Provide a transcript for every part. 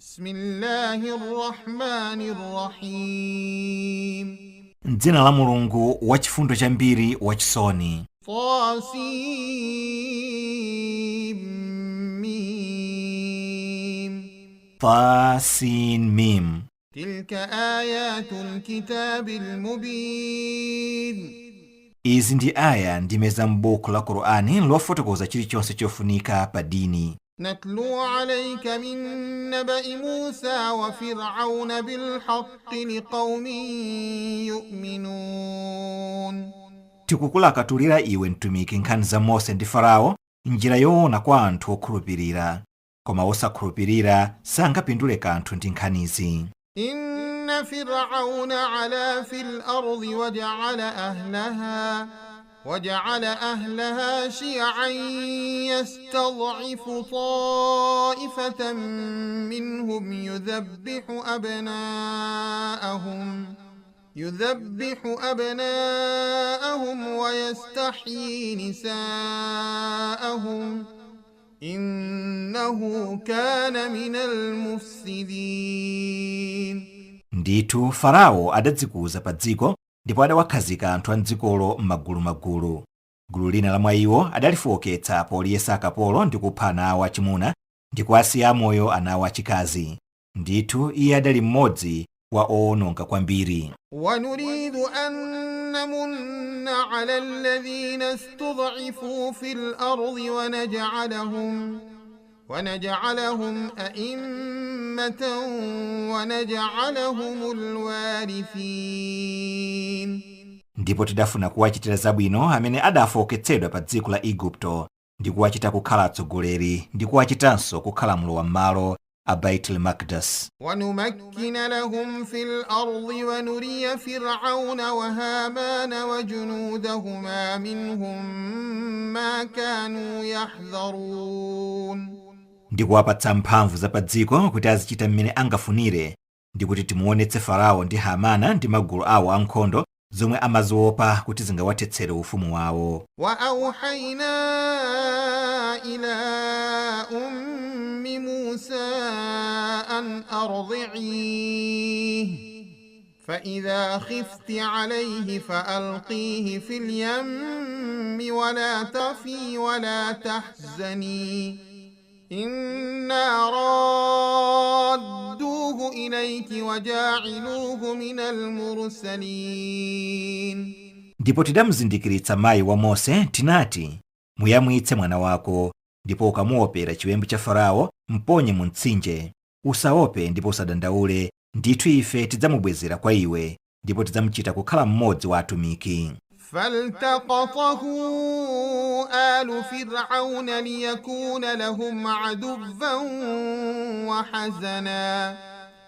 بسم الله الرحمن الرحيم. M'dzina la Mulungu wachifundo chambiri, wachisoni. طاسيم. Ta Sin Mim. تلك آيات الكتاب المبين. Izi ndi aya, ndime za m'buku la Qur'ani lofotokoza chilichonse chofunika pa dini. نتلو عليك من نبأ موسى وفرعون بالحق لقوم يؤمنون. Tikukulakatulira iwe mtumiki nkhani za Mose ndi Farao njira yoona kwa anthu okhulupirira, koma osakhulupirira sangapindule kanthu ndi nkhanizi. إن فرعون علا في الأرض وجعل أهلها شيعا يستضعف طائفة منهم يذبح أبناءهم ويستحيي نساءهم إنه كان من المفسدين. Ndithu Farao adadzikuza pa dziko ndipo adawakhazika anthu a mdzikolo m'magulumagulu. Gulu lina la mwa iwo adalifowoketsa poliyesa akapolo ndi kupha ana awo achimuna ndi kuwasiya amoyo ana awo achikazi. Ndithu iye adali mmodzi wa owononga kwambiri. ونريد أن نمن على الذين استضعفوا في الأرض ونجعلهم أئمة ونجعلهم الوارثين. Ndipo tidafuna kuwachitira zabwino amene adafowoketsedwa pa dziko la Igupto ndi kuwachita kukhala atsogoleri ndi kuwachitanso kukhala mlowam'malo a Baitul Maqdis. ونمكن لهم في الأرض ونري فرعون وهامان وجنودهما منهم ما كانوا يحذرون. Ndi kuwapatsa mphamvu za pa dziko kuti azichita mmene angafunire, ndi kuti timuonetse Farao ndi Hamana ndi magulu awo ankhondo zomwe amaziopa kuti zingawathetsere ufumu wawo. وأوحينا إلى أم موسى أن أرضعيه فإذا خفت عليه فألقيه في اليم ولا تخافي ولا تحزني إنا رادوه إليك وجاعلوه من المرسلين. Ndipo tidamuzindikiritsa mayi wa Mose, tinati, "Muyamwitse mwana wako, ndipo ukamuopera chiwembu cha Farao, mponye mu mtsinje. Usaope ndipo usadandaule. Ndithu ife tidzamubwezera kwa iwe ndipo tidzamuchita kukhala mmodzi wa atumiki." فالتقطه آل فرعون ليكون لهم عدوا وحزنا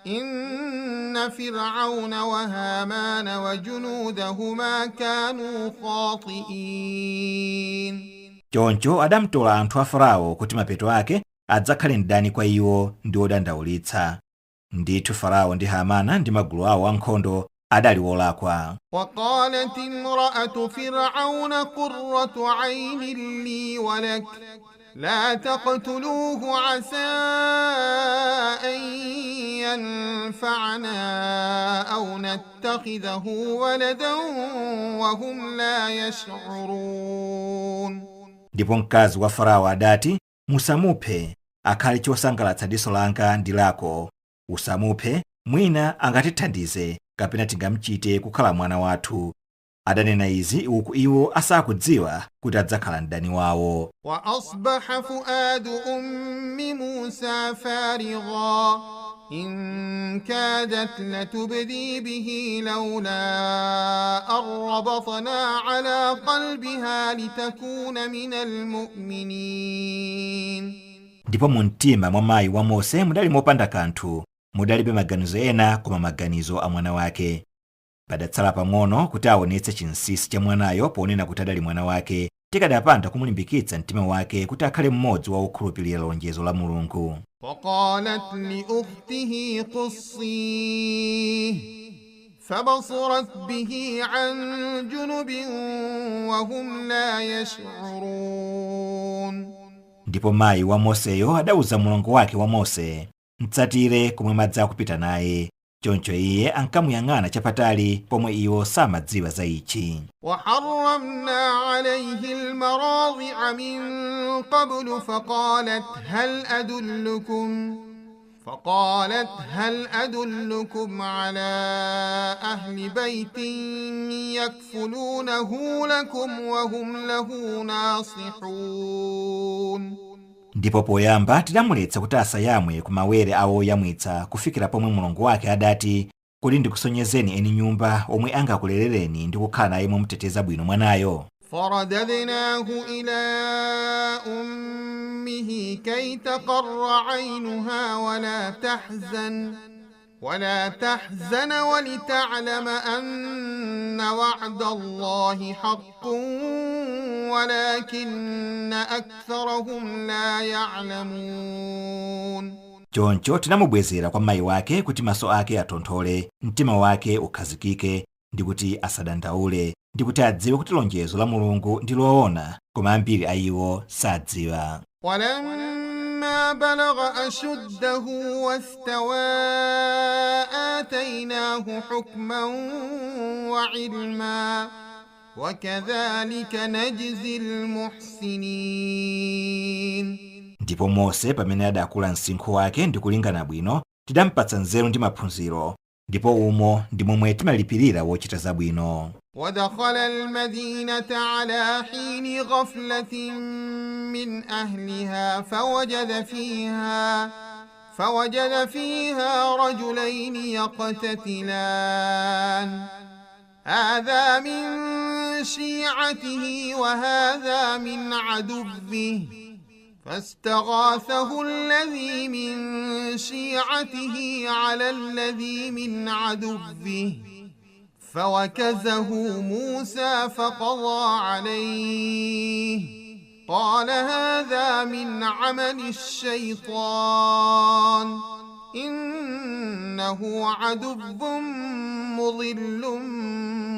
إن فرعون وهامان وجنودهما كانوا خاطئين. Choncho adamtola anthu a Farao kuti mapeto ake adzakhale mdani kwa iwo ndi odandaulitsa. Ndithu Farao ndi Hamana ndi magulu awo ankhondo adali wolakwa. وقالت امرأة فرعون قرة عين لي ولك لا تقتلوه عسى أن ينفعنا أو نتخذه ولدا وهم لا يشعرون. Ndipo mkazi wa Farao adati, "Musamuphe, akhale chosangalatsa diso langa ndi lako. Usamuphe, mwina angatithandize kapena tingamchite kukhala mwana wathu." Adanena izi uku iwo asakudziwa kuti adzakhala mdani wawo. وأصبح فؤاد أم موسى فارغا إن كادت لتبدي به لولا أن ربطنا على قلبها لتكون من المؤمنين. Ndipo mu mtima mwa mayi wa Mose mudali mopanda kanthu, mudalibe maganizo ena koma maganizo a mwana wake. Padatsala pang'ono kuti aonetse chinsinsi cha mwanayo ponena kuti adali mwana wake, tikadapanda kumulimbikitsa mtima wake kuti akhale mmodzi wa okhulupirira lonjezo la Mulungu. وقالت لأخته قصيه فبصرت به عن جنب وهم لا يشعرون. Ndipo mayi wa Moseyo adauza mlongo wake wa Mose. Mtsatire komwe madzi akupita naye. Choncho iye ankamuyang'ana chapatali pomwe iwo samadziwa za ichi. وحرمنا عليه المراضع من قبل فقالت هل أدلكم على أهل بيت يكفلونه لكم وهم له ناصحون. Ndipo poyamba tidamuletsa kuti asayamwe ku mawere a woyamwitsa kufikira pomwe mlongo wake adati, Kodi ndikusonyezeni eni nyumba omwe angakulerereni ndi kukhala naye momuteteza bwino mwanayo? فرددناه إلى أمه كي تقر عينها ولا تحزن ولتعلم أن وعد الله حق ولكن أكثرهم لا يعلمون. Choncho tinamubwezera kwa mayi wake kuti maso ake atonthole, mtima wake ukhazikike, ndi kuti asadandaule, ndi kuti adziwe kuti lonjezo la Mulungu ndi loona, koma ambiri a iwo sadziwa. ولما بلغ أشده واستوى آتيناه حكما وعلما وكذلك نجزي المحسنين. Ndipo Mose pamene adakula msinkhu wake ndi kulingana bwino, tidampatsa nzeru ndi maphunziro, ndipo umo ndi momwe timalipirira wochita zabwino. ودخل المدينة على حين غفلة من أهلها فوجد فيها رجلين يقتتلان هذا من شيعته وهذا من عدوه فاستغاثه الذي من شيعته على الذي من عدوه فوكزه موسى فقضى عليه قال هذا من عمل الشيطان إنه عدو مضل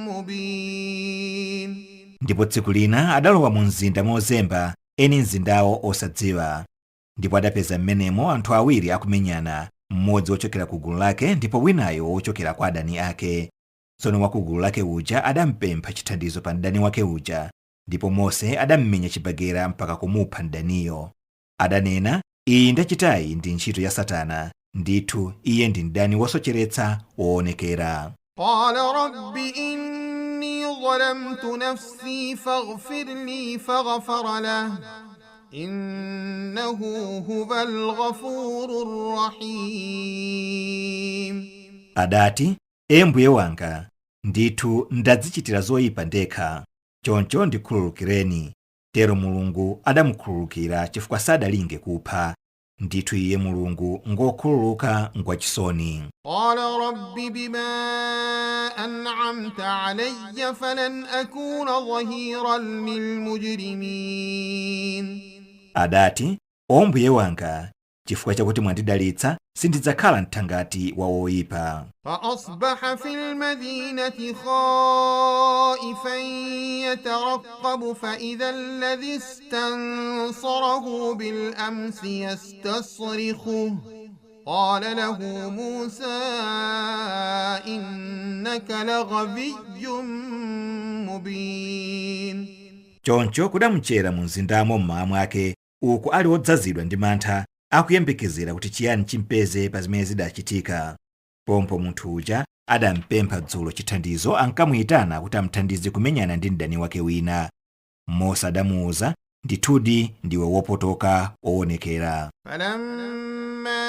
مبين. Ndipo tsiku lina adalowa mu mzinda mozemba, eni mzindawo osadziwa. Ndipo adapeza m'menemo anthu awiri akumenyana, mmodzi wochokera ku gulu lake ndipo winayo wochokera kwa adani ake. Tsono wa ku gulu lake uja adampempha chithandizo pa mdani wake uja, ndipo Mose adammenya chibagera mpaka kumupha mdaniyo. Adanena, Iyi ndachitayi ndi ntchito ya Satana, ndithu iye ndi mdani wosocheretsa woonekera. قال رب إني ظلمت نفسي فاغفر لي فغفر له إنه هو الغفور الرحيم. Adati, E Mbuye wanga, ndithu ndadzichitira zoyipa ndekha, choncho ndikhululukireni. Tero Mulungu adamukhululukira chifukwa sadalinge kupha. Ndithu iye Mulungu ngokhululuka ngwachisoni. قال رب بما أنعمت علي فلن أكون ظهيرا للمجرمين. Adati, O Mbuye wanga, chifukwa chakuti mwandidalitsa, sindidzakhala mthangati wa oyipa. فأصبح في المدينة خائفا يترقب فإذا الذي استنصره بالأمس يستصرخه قال له موسى إنك لغوي مبين. Choncho kudamuchera mu mzindamo mmawa mwake, uku ali wodzazidwa ndi mantha, akuyembekezera kuti chiyani chimpeze pa zimene zidachitika. Pompo munthu uja adampempha dzulo chithandizo ankamuyitana kuti amthandize kumenyana ndi mdani wake wina. Mose adamuwuza, Ndithudi ndiwe wopotoka woonekera. فلما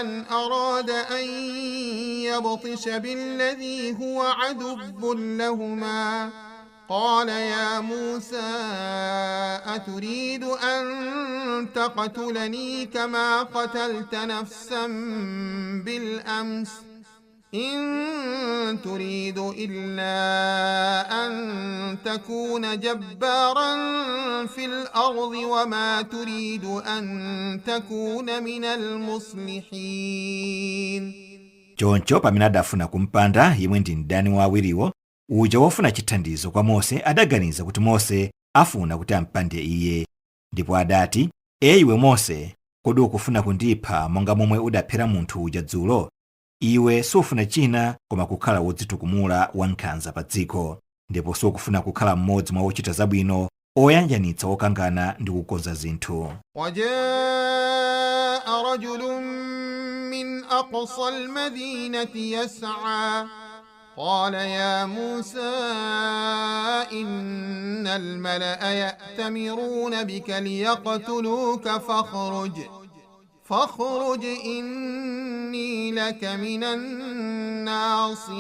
أن أراد أن يبطش بالذي هو عدو لهما قال يا موسى أتريد أن تقتلني كما قتلت نفسا بالأمس إن تريد إلا أن تكون جبارا في الأرض وما تريد أن تكون من المصلحين. Choncho pamene adafuna kumpanda yemwe ndi mdani wa awiriwo, uja wofuna chithandizo kwa Mose adaganiza kuti Mose afuna kuti ampande iye. Ndipo adati, E iwe Mose, Kodi ukufuna kundipha monga momwe udaphera munthu uja dzulo? Iwe sufuna china koma kukhala wodzitukumula wankhanza pa dziko, ndipo sukufuna kukhala mmodzi mwa ochita zabwino, oyanjanitsa okangana ndi kukonza zinthu. وجاء رجل من أقصى المدينة يسعى قال يا موسى إن الملأ يأتمرون بك ليقتلوك فاخرج إني لك من الناصحين.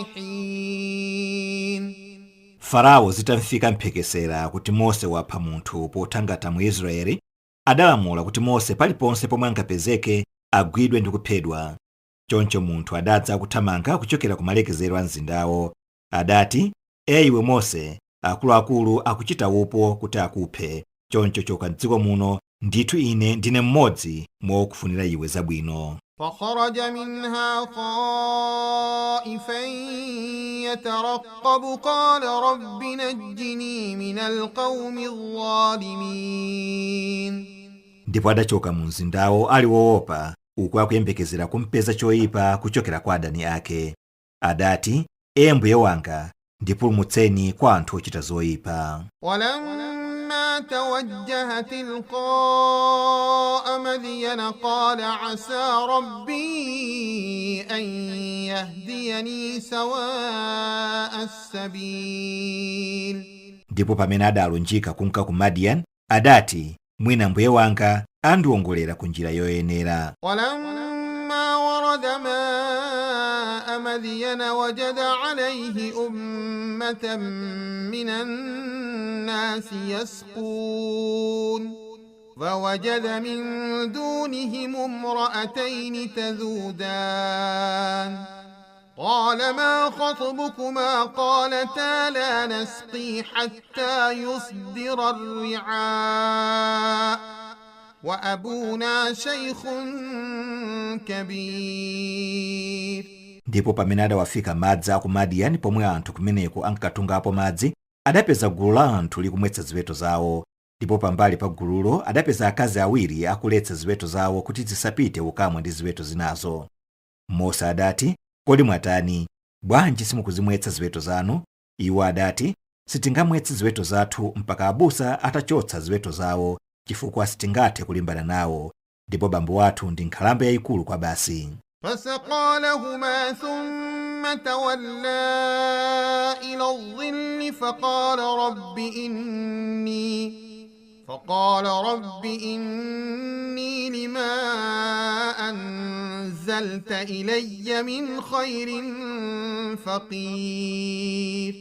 Farao zitamfika mphekesera kuti Mose wapha munthu pothangata mu Israeli, adalamula kuti Mose paliponse pomwe angapezeke agwidwe ndi kuphedwa. Choncho munthu adadza akuthamanga kuchokera ku malekezero a mzindawo. Adati, "E iwe Mose, akuluakulu akuchita upo kuti akuphe, choncho choka m'dziko muno, ndithu ine ndine mmodzi mwa okufunira iwe zabwino." فخرج منها خائفا يترقب قال رب نجني من القوم الظالمين. Ndipo adachoka mu mzindawo ali woopa, uku akuyembekezera kumpeza choyipa kuchokera kwa adani ake. Adati, "E mbuye wanga, ndipulumutseni kwa anthu ochita zoyipa." ولما توجه تلقاء مدين قال عسى ربي أن يهديني سواء السبيل. Ndipo pamene adalunjika kunka ku Madian, adati, "Mwina mbuye wanga andiwongolera ku njira yoyenera." ولما ورد ماء مدين وجد عليه أمة من الناس يسقون ووجد من دونهم امرأتين تذودان قال ما خطبكما قالتا لا نسقي حتى يصدر الرعاء وأبونا شيخ كبير. Ndipo pamene adawafika madzi aku Madiyani pomwe anthu kumeneko ankatungapo madzi, adapeza gulu la anthu likumwetsa ziweto zawo. Ndipo pambali pa gululo adapeza akazi awiri akuletsa ziweto zawo kuti zisapite ukamwa ndi ziweto zinazo. Mose adati, "Kodi mwatani? Bwanji simukuzimwetsa ziweto zanu?" Iwo adati, "Sitingamwetse ziweto zathu mpaka abusa atachotsa ziweto zawo, chifukwa sitingathe kulimbana nawo, ndipo bambo wathu ndi nkhalamba yayikulu kwa basi." فسقى لهما ثم تولى إلى الظل فقال رب إني لما أنزلت إلي من خير فقير.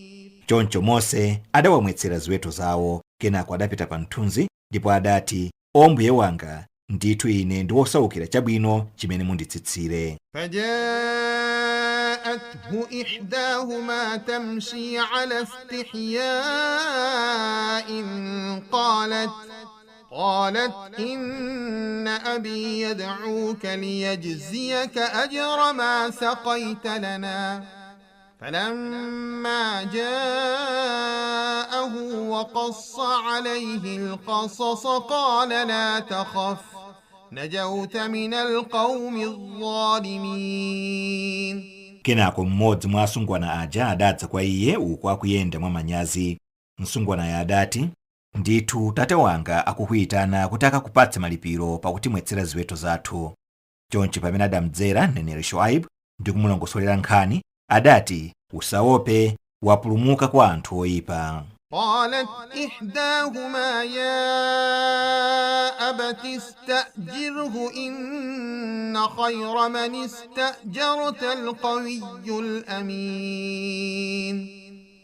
Choncho Mose adawamwetsera ziweto zawo, kenako adapita pa mthunzi ndipo adati, "O mbuye wanga, ndithu ine ndi wosaukira chabwino chimene munditsitsire." فجاءته إحداهما تمشي على استحياء قالت إن أبي يدعوك ليجزيك أجر ما سقيت لنا فلما جاءه وقص عليه القصص قال لا تخف نجوت من القوم الظالمين. Kenako mmodzi mwa asungwana aja adadza kwa iye uku akuyenda mwa manyazi. Msungwanayo adati, "Ndithu tate wanga akukuyitana kuti akakupatse malipiro pakutimwetsera ziweto zathu." Choncho pamene adamdzera mneneri Shuaibu ndi kumulongosolera nkhani, adati, "Usaope, wapulumuka kwa anthu oyipa." قالت إحداهما يا أبت استأجره إن خير من استأجرت القوي الأمين.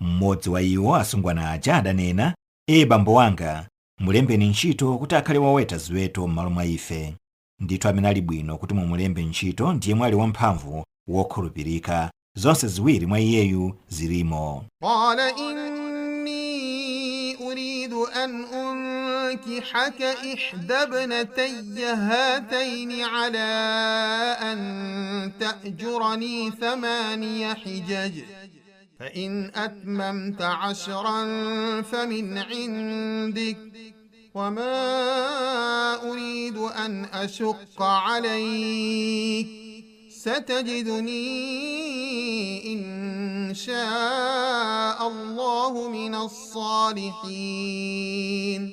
Mmodzi wa iwo asungwana aja adanena, "E bambo wanga, mulembeni ntchito kuti akhale woweta ziweto m'malo mwa ife. Ndithu amene ali bwino kuti mumulembe ntchito ndiye mwali wamphamvu wokhulupirika, zonse ziwiri mwa iyeyu zilimo." قال إني أريد أن أنكحك إحدى ابنتي هاتين على أن تأجرني 8 حجج فإن أتممت 10 فمن عندك وما أريد أن أشق عليك ستجدني إن شاء الله من الصالحين.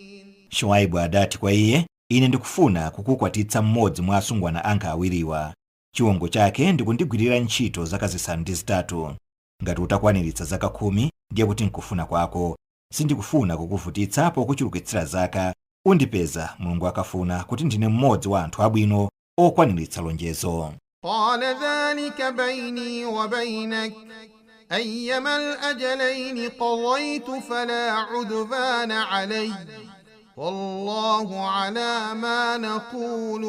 Shuaibu adati kwa iye, ine ndikufuna kukukwatitsa mmodzi mwa asungwana anga awiriwa. Chiwongo chake ndikundigwirira ntchito zaka 8. Ngati utakwaniritsa zaka 10 ndiye kuti nkufuna kwako. Sindikufuna kukuvutitsa pokuchulukitsira zaka. Undipeza Mulungu akafuna kuti ndine mmodzi wa anthu abwino okwaniritsa lonjezo. قال ذلك بيني وبينك أيما الأجلين قضيت فلا عدوان علي والله على ما نقول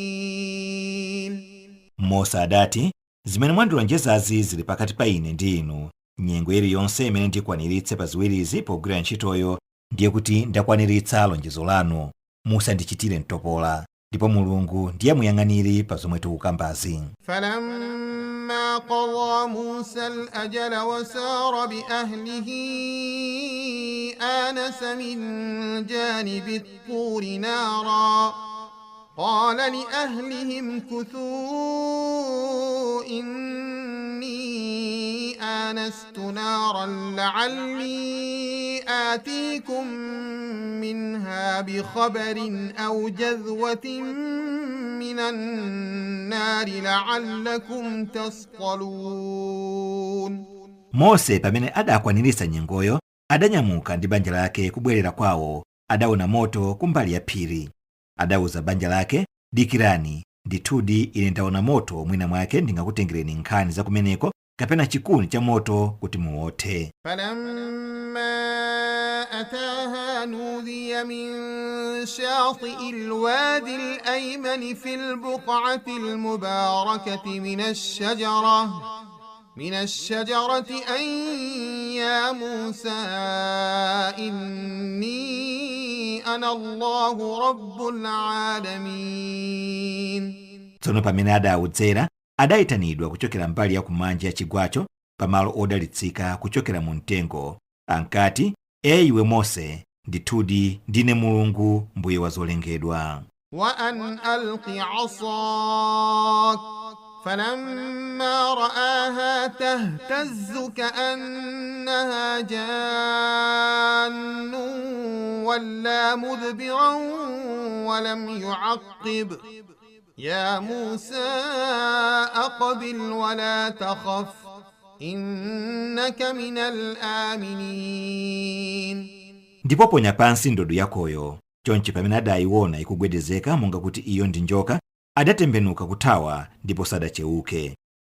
وكيل. Mose adati, zimene mwandilonjezazi zili pakati pa ine ndi inu. Nyengo iliyonse imene ndikwaniritse pa ziwirizi pogwira ntchitoyo ndiye kuti ndakwaniritsa lonjezo lanu. Musandichitire mtopola, ndipo Mulungu ndiye muyang'aniri pa zomwe tikukambazi. فلما قضى موسى الأجل وسار بأهله آنس من جانب الطور نارا قال لأهلهم كثوا إني آنست نارا لعلي آتيكم منها بخبر أو جذوة من النار لعلكم تصطلون. Mose pamene adakwaniritsa nyengoyo adanyamuka ndi banja lake kubwerera kwawo. Adaona moto kumbali ya phiri. Adauza banja lake, dikirani, ndithudi ine ndaona moto, mwina mwake ndingakutengereni nkhani za kumeneko kapena chikuni cha moto kuti muwothe. فلما أتاها نودي من شاطئ الوادي الأيمن في البقعة المباركة من الشجرة أن يا موسى إني أنا الله رب العالمين. Tsono pamene adawudzera adayitanidwa kuchokera mbali ya kumanja ya chigwacho pamalo odalitsika kuchokera mu mtengo. Ankati, e iwe Mose, ndithudi ndine Mulungu mbuye wa zolengedwa. وأن ألق عصاك فلما رآها تهتز كأنها جان ولى مدبرا ولم يعقب يا موسى أقبل ولا تخف إنك من الآمنين. Ndipo ponya pansi ndodo yakoyo. Chonchi pamene adayiona ikugwedezeka monga kuti iyo ndi njoka, adatembenuka kuthawa ndipo sadachewuke.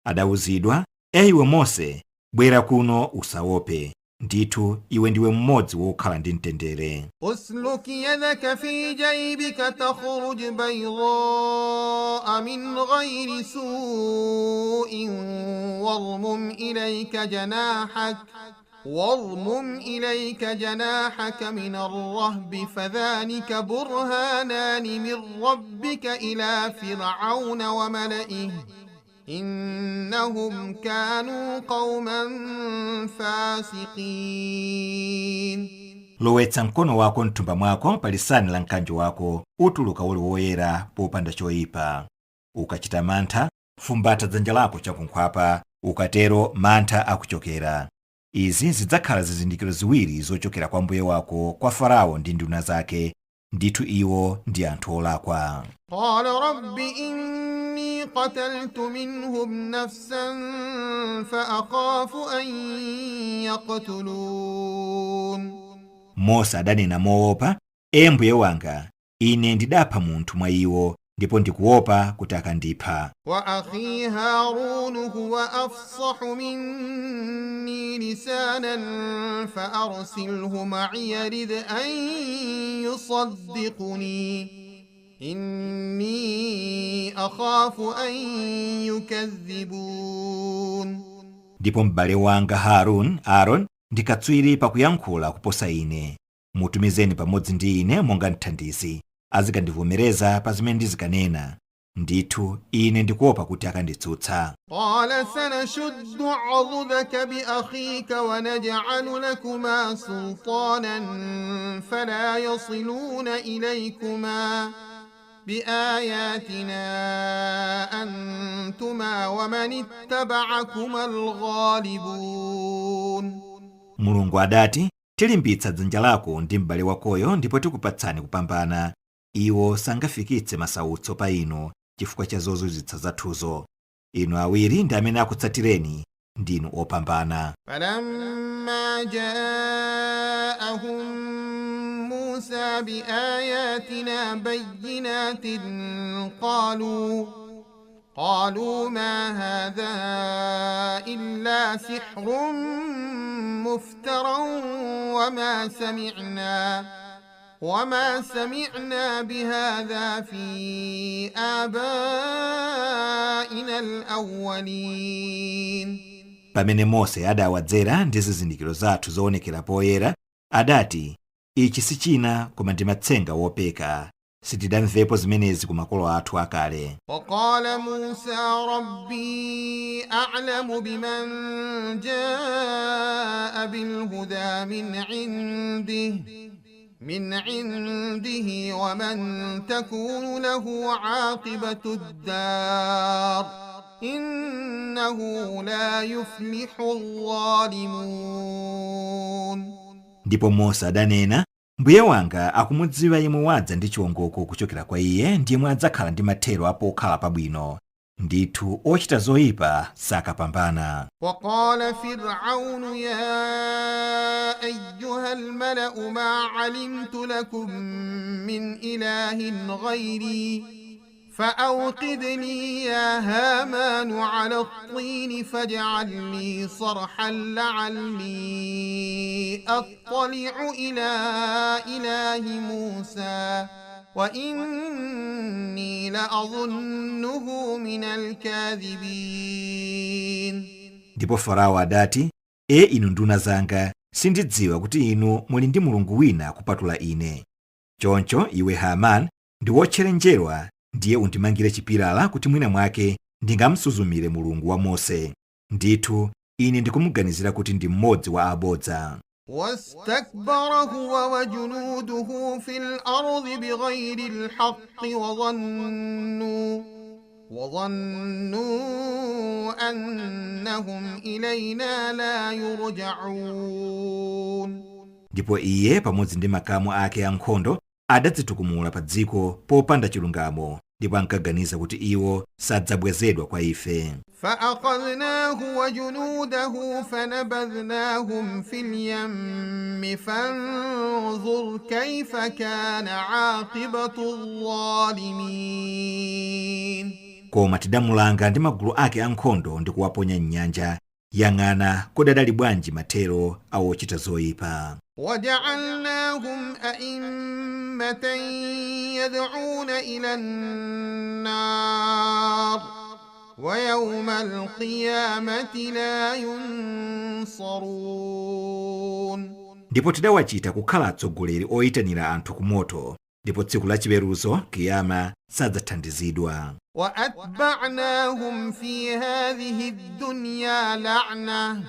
Adawuzidwa, e iwe Mose, bwera kuno usaope, ndithu iwe ndiwe mmodzi wokhala ndi mtendere. اسلك يدك في جيبك تخرج بيضاء من غير سوء واضمم إليك جناحك من الرهب فذلك برهانان من ربك إلى فرعون وملئه إنهم كانوا قوما فاسقين. Lowetsa mkono wako mthumba mwako palisani la mkanjo wako, utuluka uli woyera popanda choyipa. Ukachita mantha, fumbata dzanja lako chakunkhwapa, ukatero mantha akuchokera. Izi zidzakhala zizindikiro ziwiri zochokera kwa mbuye wako kwa Farao ndi nduna zake, ndithu iwo ndi anthu olakwa. قال رب إني قتلت منهم نفسا فأخاف أن يقتلون. Mose adanena moopa, e mbuye wanga, ine ndidapha munthu mwa iwo ndipo ndikuopa kuti akandipha. وأخي هارون هو أفصح مني لسانا فأرسله معي رد أن يصدقني إني أخاف أن يكذبون. Ndipo m'bale wanga Harun, Aaron, ndi katswiri pakuyankhula kuposa ine. Mutumizeni pamodzi ndi ine monga mthandizi, azikandivomereza pa zimene ndizikanena. Ndithu ine ndikuopa kuti akanditsutsa. قال سنشد عضدك بأخيك ونجعل لكما سلطانا فلا يصلون إليكما بآياتنا أنتما ومن اتبعكما الغالبون. Mulungu adati, tilimbitsa dzanja lako ndi m'bale wakoyo ndipo tikupatsani kupambana. Iwo sangafikitse masautso pa inu chifukwa cha zozizwitsa zathuzo. Inu awiri ndi amene akutsatireni ndinu opambana. فلما جاءهم موسى بآياتنا بينات قالوا ما هذا إلا سحر مفترى وما سمعنا بهذا في آبائنا الأولين. Pamene Mose adawadzera ndi zizindikiro zathu zoonekera poyera, adati, ichi si china koma ndi matsenga wopeka. Sitidamvepo zimenezi ku makolo athu akale. وقال موسى ربي أعلم بمن جاء بالهدى من عنده ومن تكون له عاقبة الدار إنه لا يفلح الظالمون. Ndipo Mose adanena, mbuye wanga akumudziwa yemwe wadza ndi chiwongoko kuchokera kwa iye ndi yemwe adzakhala ndi mathero apokhala pabwino. Ndithu ochita zoyipa sakapambana. وقال فرعون يا أيها الملأ ما علمت لكم من إله غيري فأوقد لي يا هامان على الطين فاجعل لي صرحا لعلي أطلع إلى إله موسى وإني لأظنه من الكاذبين. Ndipo Farao adati, e inu nduna zanga, sindidziwa kuti inu muli ndi mulungu wina kupatula ine. Choncho iwe Haman ndi wotchere njerwa, ndiye undimangire chipilala kuti mwina mwake ndingamsuzumire mulungu wa Mose. Ndithu ine ndikumuganizira kuti ndi mmodzi wa abodza. واستكبر هو وجنوده في الأرض بغير الحق وظنوا أنهم إلينا لا يرجعون. Ndipo iye pamodzi ndi makamu ake ankhondo adadzitukumula pa dziko popanda chilungamo, ndipo ankaganiza kuti iwo sadzabwezedwa kwa ife. فأخذناه وجنوده فنبذناهم في اليم فانظر كيف كان عاقبة الظالمين. Koma tidamulanga ndi magulu ake ankhondo ndi kuwaponya m'nyanja. Yang'ana kodi adali bwanji mathero a ochita zoyipa. وجعلناهم أئمة يدعون إلى النار ويوم القيامة لا ينصرون. Ndipo tidawachita kukhala atsogoleri oyitanira anthu ku moto, ndipo tsiku la chiweruzo kiyama sadzathandizidwa. وأتبعناهم في هذه الدنيا لعنة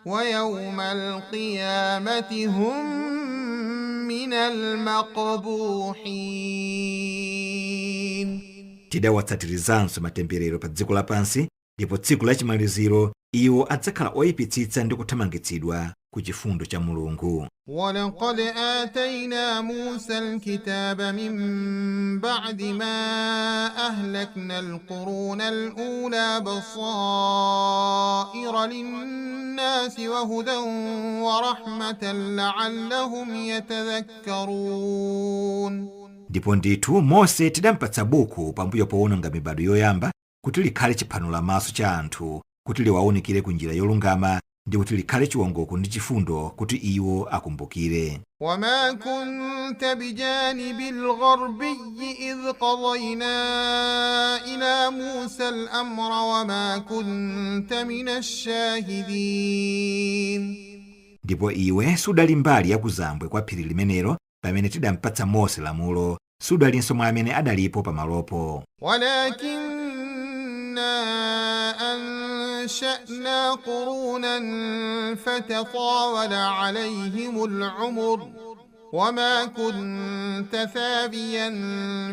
ويوم القيامة هم من المقبوحين. Tidawatsatirizanso matemberero pa dziko lapansi, ndipo tsiku la chimaliziro iwo adzakhala oyipitsitsa ndi kuthamangitsidwa ku chifundo cha Mulungu. ولقد آتينا موسى الكتاب من بعد ما أهلكنا القرون الأولى بصائر للناس وهدى ورحمة لعلهم يتذكرون. Ndipo ndithu Mose tidampatsa buku pambuyo powononga mibado yoyamba kuti likhale chiphanulamaso cha anthu, kuti liwawunikire ku njira yolungama ndi kuti likhale chiwongoko ndi chifundo kuti iwo akumbukire. وما كنت بجانب الغربي إذ قضينا إلى موسى الأمر وما كنت من الشاهدين. Ndipo iwe sudali mbali ya kuzambwe kwa phiri limenelo pamene tidampatsa Mose lamulo, Sudalinso mwa amene adalipo pamalopo. ولكنا أنشأنا قرونا فتطاول عليهم العمر وما كنت ثابيا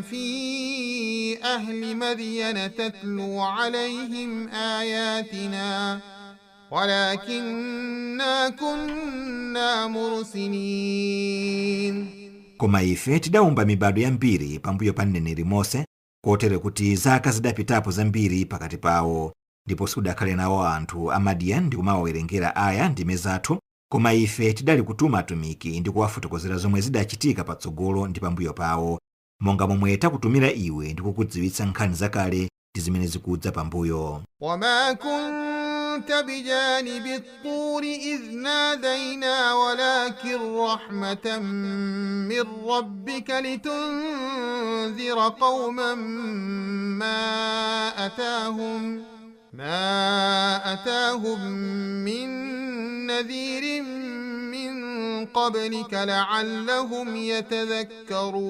في أهل مدين تتلو عليهم آياتنا ولكنا كنا مرسلين. Koma ife tidawumba mibado yambiri pambuyo pa mneneri Mose, kotero kuti zaka zidapitapo zambiri pakati pawo, ndipo sudakhale nawo anthu a Madian ndi kumawawerengera aya ndime zathu, koma ife tidali kutuma atumiki ndi kuwafotokozera zomwe zidachitika patsogolo ndi pambuyo pawo, monga momwe takutumira iwe ndi kukudziwitsa nkhani zakale ndi zimene zikudza pambuyo. وما كنت بجانب الطور إذ نادينا ولكن رحمة من ربك لتنذر قوما ما أتاهم من نذير من قبلك لعلهم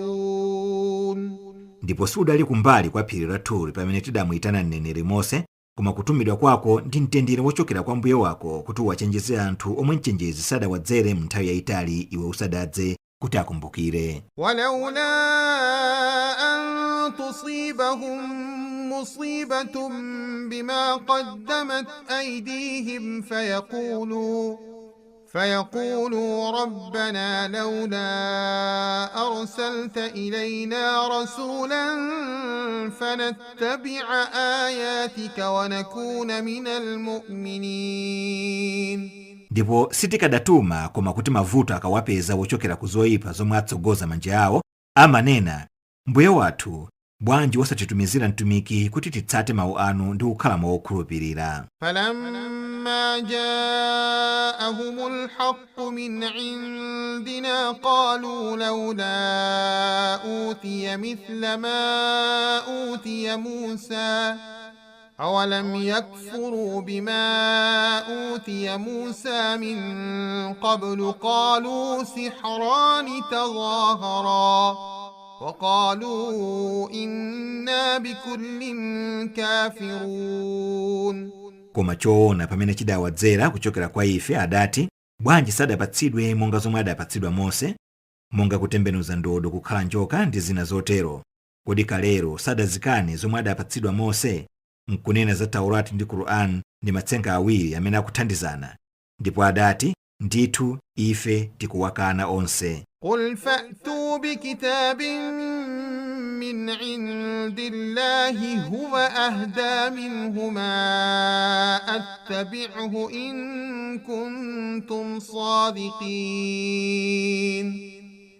يتذكرون. Ndipo sudali kumbali kwa phiri la Turi pamene tidamuyitana mneneri Mose, koma kutumidwa kwako ndi mtendere wochokera kwa mbuye wako kuti uwachenjeze anthu omwe mchenjezi sadawadzere m'nthawi yayitali iwe usadadze, kuti akumbukire. ولولا أن تصيبهم مصيبة بما قدمت أيديهم فيقولوا ربنا لولا أرسلت إلينا رسولا فنتبع آياتك ونكون من المؤمنين. Ndipo sitikadatuma koma kuti mavuto akawapeza wochokera ku zoyipa zomwe atsogoza manja awo, amanena, mbuye wathu, bwanji wosatitumizira mtumiki kuti titsate mawu anu ndi kukhala wokhulupirira. فلما جاءهم الحق من عندنا قالوا لولا أوتي مثل ما أوتي موسى أولم يكفروا بما أوتي موسى من قبل قالوا سحران تظاهرا وقالوا إنا بكل كافرون. Koma choona pamene chidawadzera kuchokera kwa ife adati, bwanji sadapatsidwe monga zomwe adapatsidwa Mose, monga kutembenuza ndodo kukhala njoka ndi zina zotero. Kodi kalero sadazikane zomwe adapatsidwa Mose? Nkunena za Taurati ndi Qur'an ndi matsenga awiri amene akuthandizana. Ndipo adati, ndithu ife tikuwakana onse. قل فأتوا بكتاب من عند الله هو أهدى منهما أتبعه إن كنتم صادقين.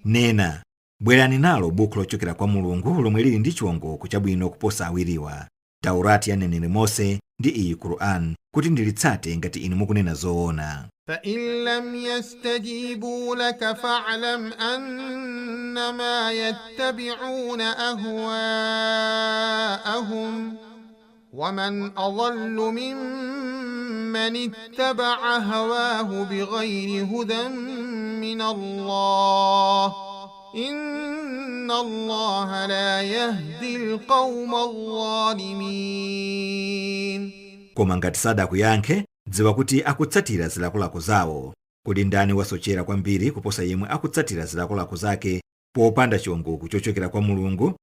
Nena, bwerani nalo buku lochokera kwa Mulungu lomwe lili ndi chiwongoko chabwino kuposa awiriwa, Taurati ya mneneri Mose ndi iyi Qur'an, kuti ndilitsate ngati inu mukunena zoona. فإن لم يستجيبوا لك فاعلم أنما يتبعون أهواءهم ومن أضل ممن اتبع هواه بغير هدى من الله إن الله لا يهدي القوم الظالمين. Koma ngati sadakuyankhe, dziwa kuti akutsatira zilakolako zawo. Kodi ndani wasochera kwambiri kuposa yemwe akutsatira zilakolako zake popanda chiwongoko chochokera kwa Mulungu?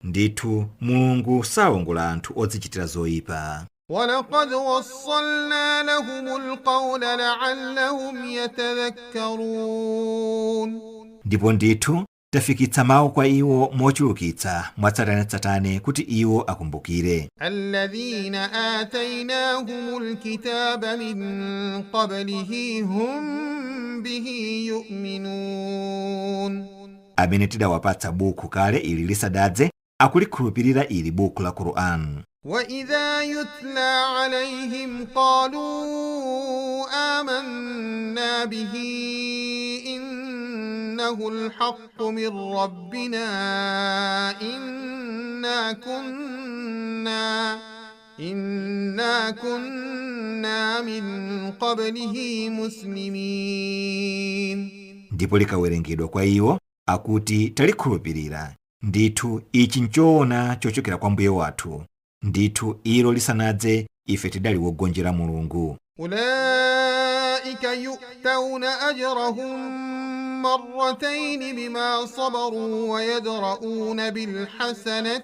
Ndithu Mulungu sawongola anthu odzichitira zoyipa. ولقد وصلنا لهم القول لعلهم يتذكرون. Ndipo ndithu tafikitsa mawu kwa iwo mochulukitsa mwatsatanetsatane kuti iwo akumbukire. الذين آتيناهم الكتاب من قبله هم به يؤمنون. Amene tidawapatsa buku kale ili lisadadze akulikhulupirira ili buku la Qur'an. وإذا يتلى عليهم قالوا آمنا به إنه الحق من ربنا إنا كنا من قبله مسلمين. Ndipo likawerengedwa kwa iwo akuti talikhulupirira, Ndithu ichi nchoona chochokera kwa Mbuye wathu. Ndithu ilo lisanadze ife tidali wogonjera Mulungu. أولئك يؤتون أجرهم مرتين بما صبروا ويدرؤون بالحسنة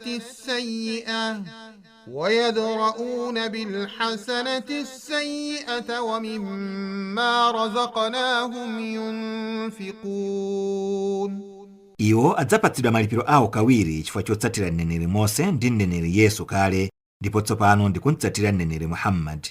السيئة ومما رزقناهم ينفقون. Iwo adzapatsidwa malipiro awo kawiri chifukwa chotsatira mneneri Mose ndi mneneri Yesu kale, ndipo tsopano ndikumtsatira mneneri Muhammad.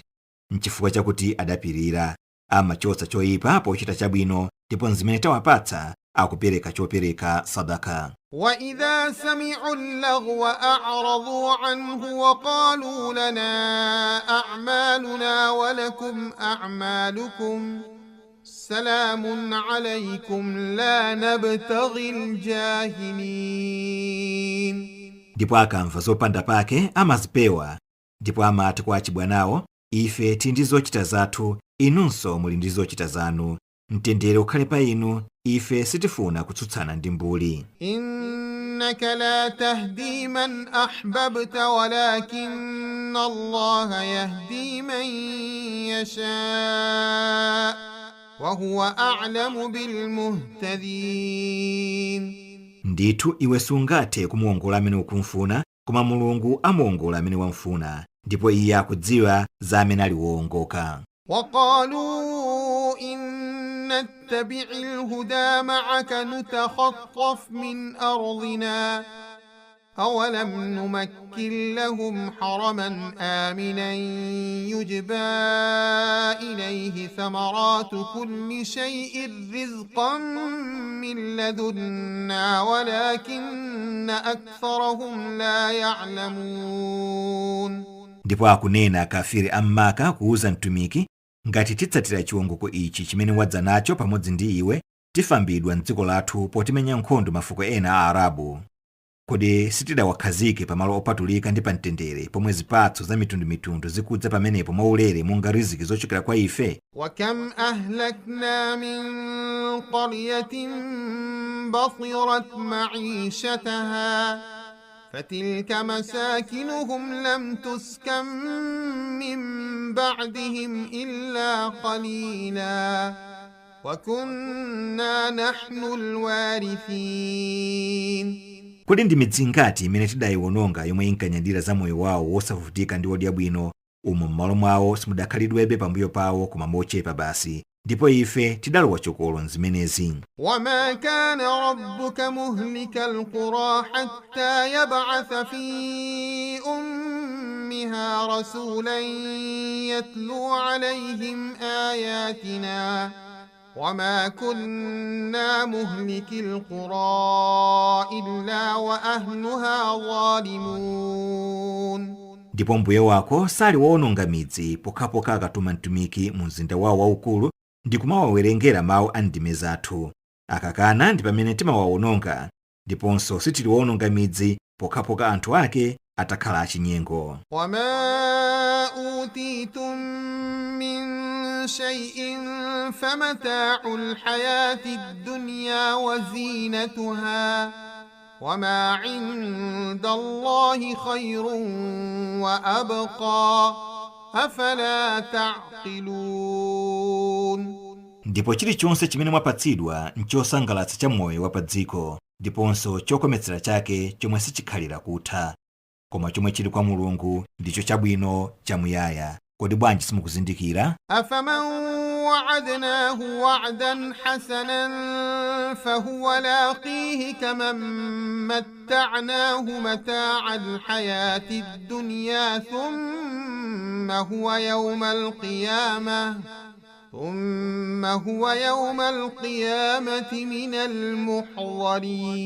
Nchifukwa chakuti adapirira, amachotsa choyipa pochita chabwino, ndipo nzimene tawapatsa akupereka chopereka sadaka. وإذا سمعوا اللغو أعرضوا عنه وقالوا لنا أعمالنا ولكم أعمالكم سلام عليكم لا نبتغي الجاهلين. Ndipo akamva zopanda pake amazipewa, ndipo amati kwa achibwanawo, ife tili ndi zochita zathu, inunso muli ndi zochita zanu, mtendere ukhale pa inu, ife sitifuna kutsutsana ndi mbuli. إنك لا تهدي من أحببت ولكن الله يهدي من يشاء وهو أعلم بالمهتدين. Ndithu iwe sungathe kumuwongola amene ukumfuna, koma Mulungu amuwongola amene wamfuna, ndipo iye akudziwa za amene ali wowongoka. وقالوا إن نتبع الهدى معك نتخطف من أرضنا أولم نمكن لهم حرما آمنا يجبى إليه ثمرات كل شيء رزقا من لدنا ولكن أكثرهم لا يعلمون. Ndipo akunena akafiri am'Maka kuwuza mtumiki, ngati titsatira chiwongoko ichi chimene wadza nacho pamodzi ndi iwe, tifambidwa mdziko lathu potimenya nkhondo mafuko ena a Arabu. Kodi sitidawakhazike pamalo opatulika ndi pamtendere, pomwe zipatso za mitundumitundu zikudza pamenepo mwaulere monga riziki zochokera kwa ife? وكم أهلكنا من قرية بطرت معيشتها فتلك مساكنهم لم تسكن من بعدهم إلا قليلا وكنا نحن الوارثين. Kodi ndi midzi ingati imene tidayiwononga yomwe inkanyadira za moyo wawo wosavutika ndi wodya bwino, umo m'malo mwawo simudakhalidwebe pambuyo pawo koma mochepa basi, ndipo ife tidalowa chokolo nzimenezi. وما كان ربك مهلك القرى حتى يبعث في أمها رسولا يتلو عليهم آياتنا وما كنا مهلك القرى إلا وأهلها ظالمون. Ndipo mbuye wako sali woononga midzi pokhapokha akatuma mtumiki mu mzinda wawo waukulu ndi kumawawerengera mawu a ndime zathu. Akakana ndi pamene timawawononga, ndiponso sitliwononga midzi pokhapokha anthu ake atakhala achinyengo. وما أوتيتم من شيء فمتاع الحياة الدنيا وزينتها وما عند الله خير وأبقى أفلا تعقلون. Ndipo chilichonse chimene mwapatsidwa nchosangalatsa cha moyo wa pa dziko, ndiponso chokometsera chake chomwe sichikhalira kutha. Koma chomwe chili kwa Mulungu ndicho chabwino chamuyaya. Kodi bwanji simukuzindikira? أفمن وعدناه وعدا حسنا فهو لاقيه كمن متعناه متاع الحياة الدنيا ثم هو يوم القيامة من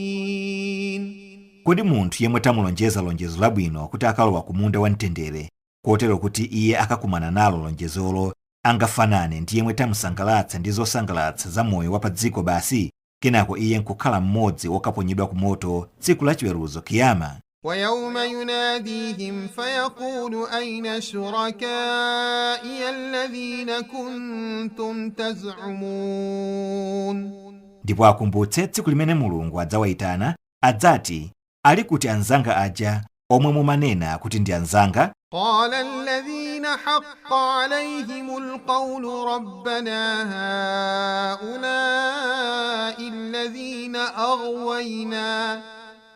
المحضرين. Kodi munthu yemwe tamulonjeza lonjezo labwino kuti akalowa ku munda wamtendere, kotero kuti iye akakumana nalo lonjezolo, angafanane ndi yemwe tamusangalatsa ndi zosangalatsa za moyo wa pa dziko basi, kenako iye nkukhala mmodzi wokaponyedwa ku moto tsiku lachiweruzo kiyama? ويوم يناديهم فيقول أين شركائي الذين كنتم تزعمون. Ndipo akumbutse tsiku limene Mulungu adzawayitana, adzati, Ali kuti anzanga aja omwe mumanena kuti ndi anzanga? قال الذين حق عليهم القول ربنا هؤلاء الذين أغوينا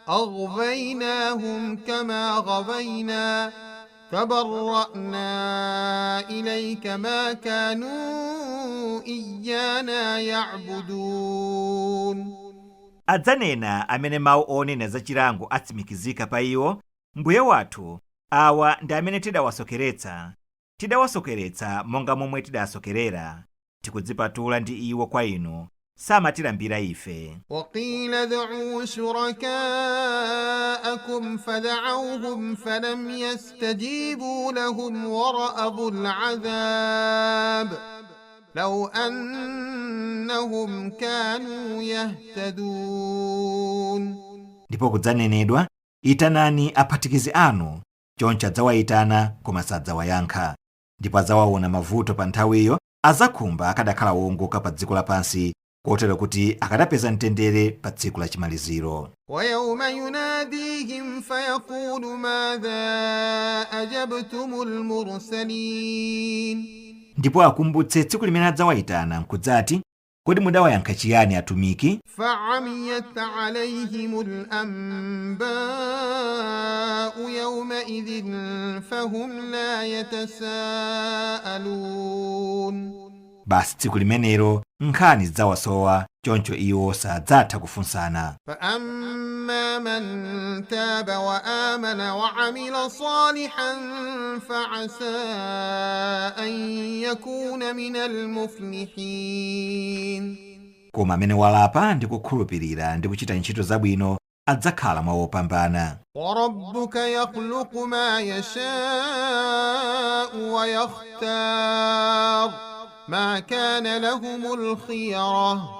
أغويناهم كما غوينا تبرأنا إليك ما كانوا إيانا يعبدون. Adzanena amene mawu onena za chilango atsimikizika pa iwo, Mbuye wathu, awa ndi amene tidawasokeretsa. Tidawasokeretsa monga momwe tidasokerera. Tikudzipatula ndi iwo kwa inu, samatilambira ife. وقيل ادعوا شركاءكم فدعوهم فلم يستجيبوا لهم ورأوا العذاب لو أنهم كانوا يهتدون. Ndipo kudzanenedwa, itanani aphatikizi anu. Choncho adzawayitana koma sadzawayankha, ndipo adzawaona mavuto pa nthawiyo. Azakhumba akadakhala wowongoka pa dziko lapansi, kotero kuti akadapeza mtendere pa tsiku la chimaliziro. ويوم يناديهم فيقول ماذا أجبتم المرسلين. Ndipo akumbutse tsiku limene adzawayitana nkudzati, kodi mudawayankha chiyani atumiki? فعميت عليهم الأنباء يومئذ فهم لا يتساءلون. Basi tsiku limenelo nkhani zidzawasowa, choncho iwo sadzatha kufunsana. فأما من تاب وآمن وعمل صالحا فعسى أن يكون من المفلحين. Koma amene walapa ndi kukhulupirira ndi kuchita ntchito zabwino adzakhala mwa wopambana. وربك يخلق ما يشاء ويختار ما كان لهم الخيرة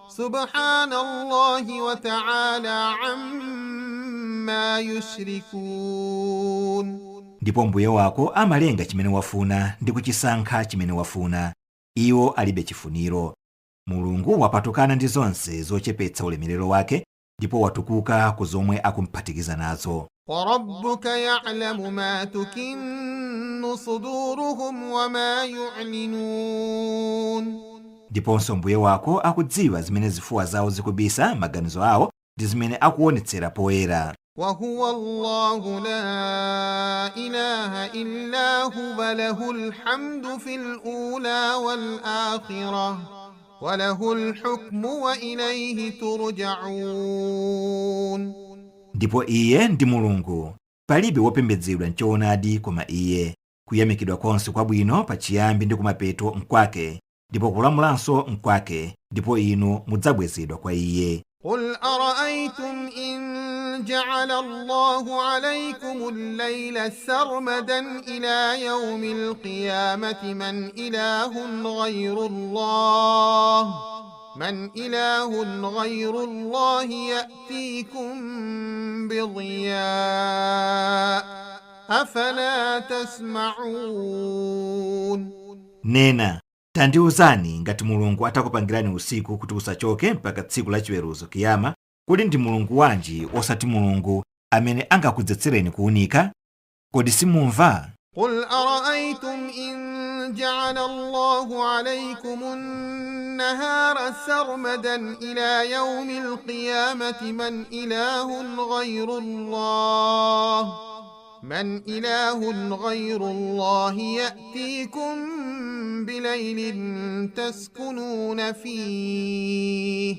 سبحان الله وتعالى عما يشركون. Ndipo Mbuye wako amalenga chimene wafuna ndi kuchisankha chimene wafuna. Iwo alibe chifuniro. Mulungu wapatukana ndi zonse zochepetsa ulemerero wake, ndipo watukuka ku zomwe akumphatikiza nazo. وربك يعلم ما تكن صدورهم وما يعلنون. Ndiponso Mbuye wako akudziwa zimene zifuwa zawo zikubisa, maganizo awo, ndi zimene akuonetsera poyera. وهو الله لا إله إلا هو له الحمد في الأولى والآخرة وله الحكم وإليه ترجعون. Ndipo iye ndi Mulungu, palibe wopembedzedwa mchoonadi koma iye. Kuyamikidwa konse kwabwino pachiyambi ndi kumapeto nkwake, ndipo kulamulanso nkwake, ndipo inu mudzabwezedwa kwa iye. قل أرأيتم إن جعل الله عليكم الليل سرمدا إلى يوم القيامة من إله غير الله يأتيكم بضياء أفلا تسمعون. Nena, tandiwuzani, ngati Mulungu atakupangirani usiku kuti usachoke mpaka tsiku lachiweruzo, kiyama, kodi ndi mulungu wanji osati Mulungu amene angakudzetsereni kuwunika? Kodi simumva? قل أرأيتم إن جعل الله عليكم النهار سرمدا إلى يوم القيامة من إله غير الله يأتيكم بليل تسكنون فيه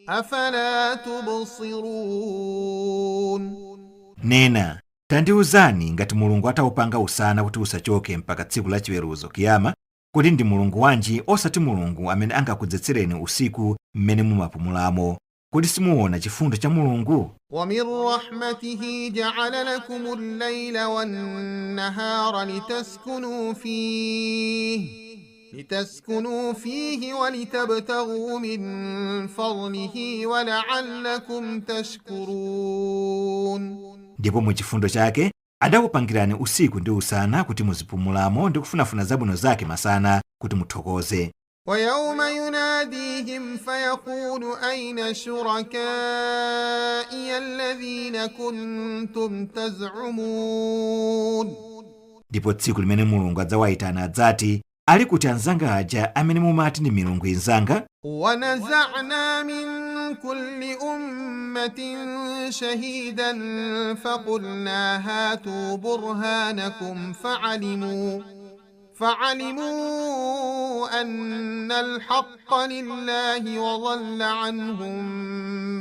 أفلا تبصرون. Nena, tandiwuzani, ngati Mulungu atawupanga usana kuti usachoke mpaka tsiku lachiweruzo, kiyama, kodi ndi mulungu wanji osati Mulungu amene angakudzetsereni usiku mmene mumapumulamo? Kodi simuona chifundo cha Mulungu? ومن رحمته جعل لكم الليل والنهار لتسكنوا فيه ولتبتغوا من فضله ولعلكم تشكرون. Ndipo mu chifundo chake adakupangirani usiku ndi usana kuti muzipumulamo ndi kufunafuna zabwino zake masana kuti muthokoze. ويوم يناديهم فيقول أين شركائي الذين كنتم تزعمون. Ndipo tsiku limene Mulungu adzawayitana adzati, ali kuti anzanga aja amene mumati ndi milungu inzanga? ونزعنا من كل أمة شهيدا فقلنا هاتوا برهانكم فعلموا أن الحق لله وضل عنهم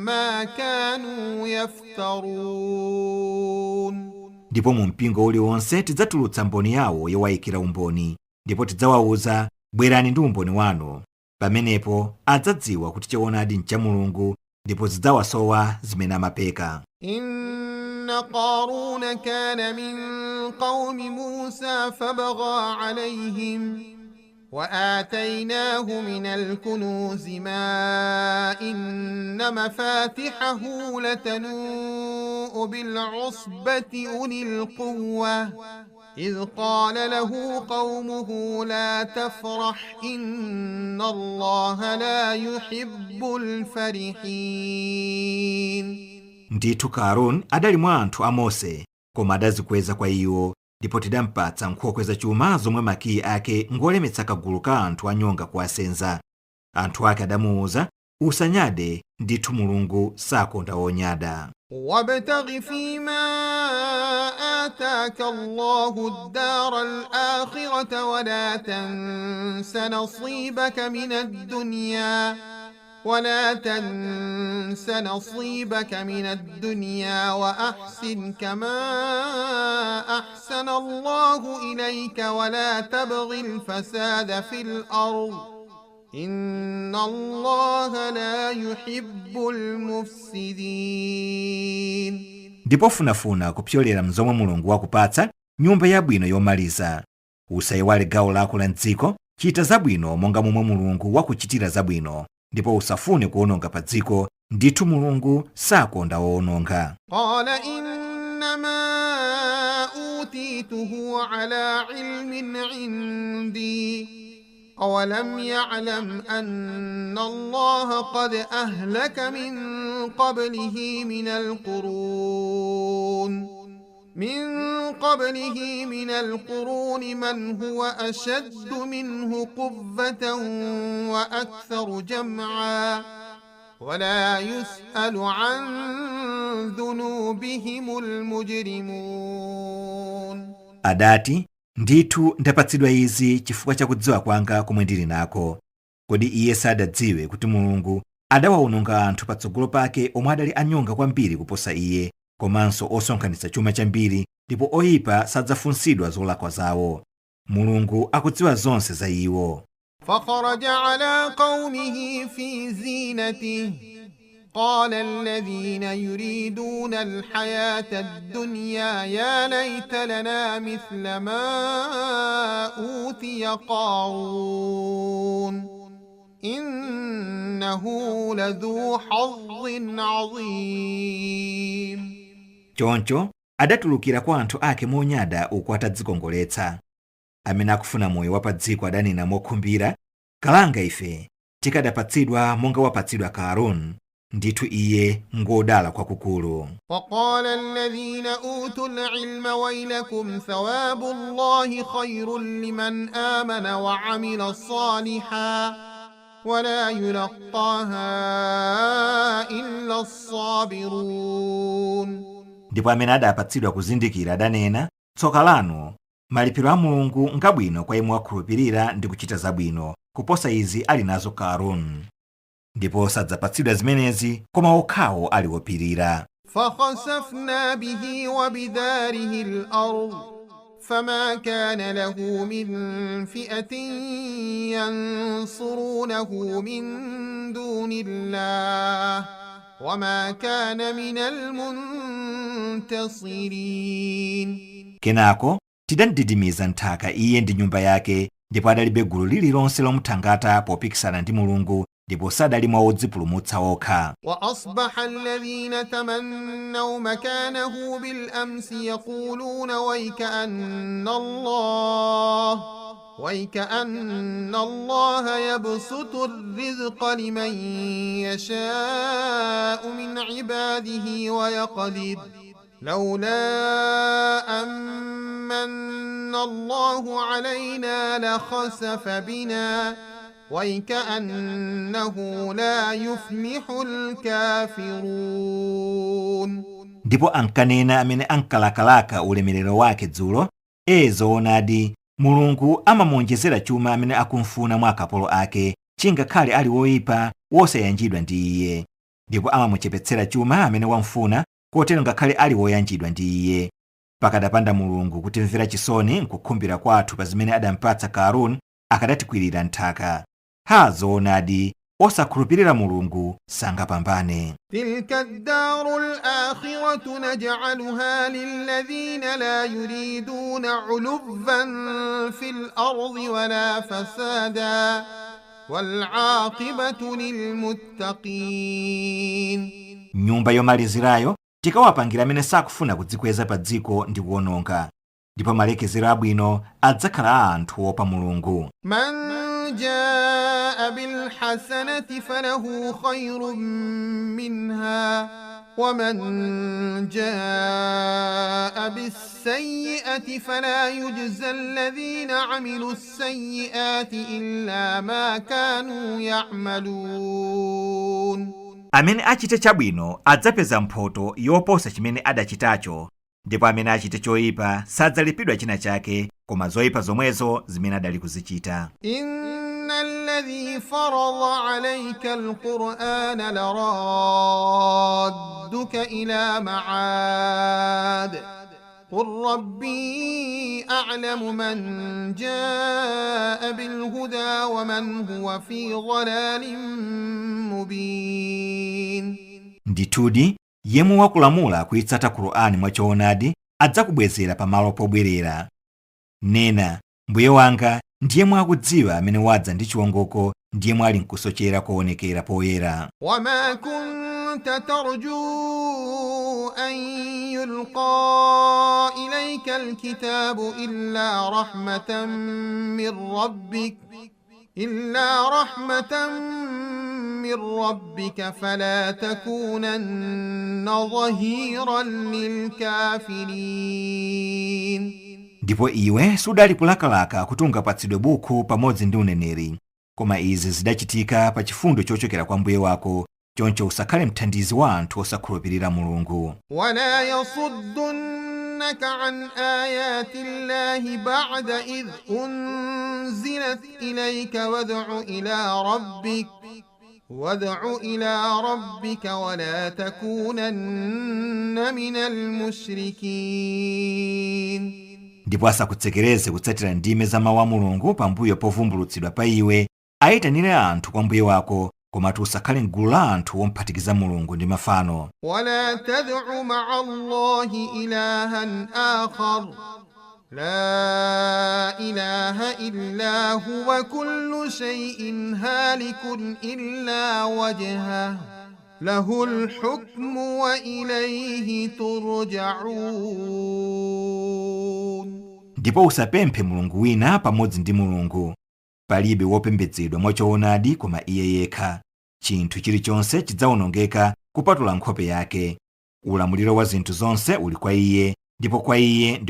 ما كانوا يفترون. Ndipo mu mpingo uliwonse tidzatulutsa mboni yawo yowayikira umboni, ndipo tidzawawuza, bwerani ndi umboni wanu. Pamenepo adzadziwa kuti choonadi ncha Mulungu, ndipo zidzawasowa zimene amapeka. إن قارون كان من قوم موسى فبغى عليهم وآتيناه من الكنوز ما إن مفاتحه لتنوء بالعصبة أولي القوة إذ قال له قومه لا تفرح إن الله لا يحب الفرحين. Ndithu Karun adali mwa anthu a Mose, koma adazikweza kwa iwo, ndipo tidampatsa nkhokwe za chuma zomwe makiyi ake ngolemetsa kagulu ka anthu anyonga kuwasenza. Anthu ake adamuwuza, usanyade, ndithu Mulungu sakonda onyada. وابتغ فيما آتاك الله الدار الآخرة ولا تنس نصيبك من الدنيا ولا تنس نصيبك من الدنيا وأحسن كما أحسن الله إليك ولا تبغ الفساد في الأرض إن الله لا يحب المفسدين. Ndipo funafuna kupyolera mzomwe Mulungu wakupatsa nyumba yabwino yomaliza. Usayiwale gawo lako la mdziko, chita zabwino monga momwe Mulungu wakuchitira zabwino, ndipo usafune kuwononga pa dziko, ndithu Mulungu sakonda owononga. قال إنما أوتيته على علم عندي أولم يعلم أن الله قد أهلك من قبله من القرون من هو أشد منه قوة وأكثر جمعا ولا يسأل عن ذنوبهم المجرمون. Adati, ndithu ndapatsidwa izi chifukwa cha kudziwa kwanga komwe ndili nako. Kodi iye sadadziwe kuti Mulungu adawawononga anthu patsogolo pake omwe adali anyonga kwambiri kuposa iye, komanso osonkhanitsa chuma chambiri, ndipo oyipa sadzafunsidwa zolakwa zawo. Mulungu akudziwa zonse za iwo. فخرج على قومه في زينته قال الذين يريدون الحياة الدنيا يا ليت لنا مثل ما أوتي قارون إنه لذو حظ عظيم. Choncho adatulukira kwa anthu ake monyada uku atadzikongoletsa. Amene akufuna moyo wa pa dziko adanena mokhumbira, kalanga ife tikadapatsidwa monga wapatsidwa Karun, ndithu iye ngodala kwakukulu. وقال الذين أوتوا العلم ويلكم ثواب الله خير لمن آمن وعمل صالحا ولا يلقاها إلا الصابرون. Ndipo amene adapatsidwa kuzindikira adanena, tsoka lanu, malipiro a Mulungu ngabwino kwa yemwe wakhulupirira ndi kuchita zabwino, kuposa izi ali nazo Karun. Ndipo sadzapatsidwa zimenezi koma okhawo ali wopirira. فخسفنا به وبداره الأرض فما كان له من فئة ينصرونه من دون الله وما كان من المنتصرين. Kenako tidamdidimiza nthaka iye ndi nyumba yake, ndipo adalibe gulu lililonse lomuthangata popikisana ndi Mulungu, ndipo sadali mwa odzipulumutsa okha. وأصبح الذين تمنوا مكانه بالأمس يقولون ويكأن الله يبسط الرزق لمن يشاء من عباده ويقدر لولا أمن الله علينا لخسف بنا ويكأنه لا يفلح الكافرون. Ndipo ankanena amene ankalakalaka ulemerero wake dzulo, ee zoonadi, Mulungu amamuonjezera chuma amene akumfuna mwa akapolo ake, chingakhale ali woyipa wosayanjidwa ndi iye. Ndipo amamuchepetsera chuma amene wamfuna, kotero ngakhale ali woyanjidwa ndi iye. Pakadapanda Mulungu kutimvera chisoni nkukhumbira kwathu pa zimene adampatsa Karun, akadatikwirira nthaka. Ha, zoonadi, osakhulupirira Mulungu sangapambane. تلك الدار الآخرة نجعلها للذين لا يريدون علوا في الأرض ولا فسادا والعاقبة للمتقين. Nyumba yomalizirayo tikawapangira amene sakufuna kudzikweza pa dziko ndi kuwononga, ndipo malekezero abwino adzakhala a anthu opa Mulungu. من جاء بالحسنة فله خير منها ومن جاء بالسيئة فلا يجزى الذين عملوا السيئات إلا ما كانوا يعملون. Amene achite chabwino adzapeza mphoto yoposa chimene adachitacho, ndipo amene achite choyipa sadzalipidwa china chake koma zoyipa zomwezo zimene adali kuzichita. إن الذي فرض عليك القرآن لرادك إلى معاد قل ربي أعلم من جاء بالهدى ومن هو في ضلال مبين. Ndithudi yemwe wakulamula kuyitsata Qur'ani mwachoonadi adzakubwezera pamalo pobwerera. Nena, Mbuye wanga ndiye mwakudziwa amene wadza ndi chiwongoko ndiye mwali nkusochera koonekera poyera. وما كنت ترجو أن يلقى إليك الكتاب إلا رحمة من ربك فلا تكونن ظهيرا للكافرين. Ndipo iwe sudali kulakalaka kuti ungapatsidwe buku pamodzi ndi uneneri, koma izi zidachitika pa chifundo chochokera kwa Mbuye wako, choncho usakhale mthandizi wa anthu osakhulupirira Mulungu. ولا يصدنك عن آيات الله بعد إذ أنزلت إليك وادع إلى ربك ولا تكونن من المشركين. Ndipo asakutsekereze kutsatira ndime za mawu a Mulungu pambuyo povumbulutsidwa pa iwe. Ayitanire anthu kwa Mbuye wako, komatu usakhale mgulu la anthu omphatikiza Mulungu ndi mafano. ولا تدع مع الله إلها آخر لا إله إلا هو كل شيء هالك إلا وجهه له الحكم وإليه ترجعون. Ndipo usapemphe mulungu wina pamodzi ndi Mulungu. Palibe wopembedzedwa mwachoonadi koma iye yekha. Chinthu chilichonse chidzawonongeka kupatula nkhope yake. Ulamuliro wa zinthu zonse uli kwa iye, ndipo kwa iye ndi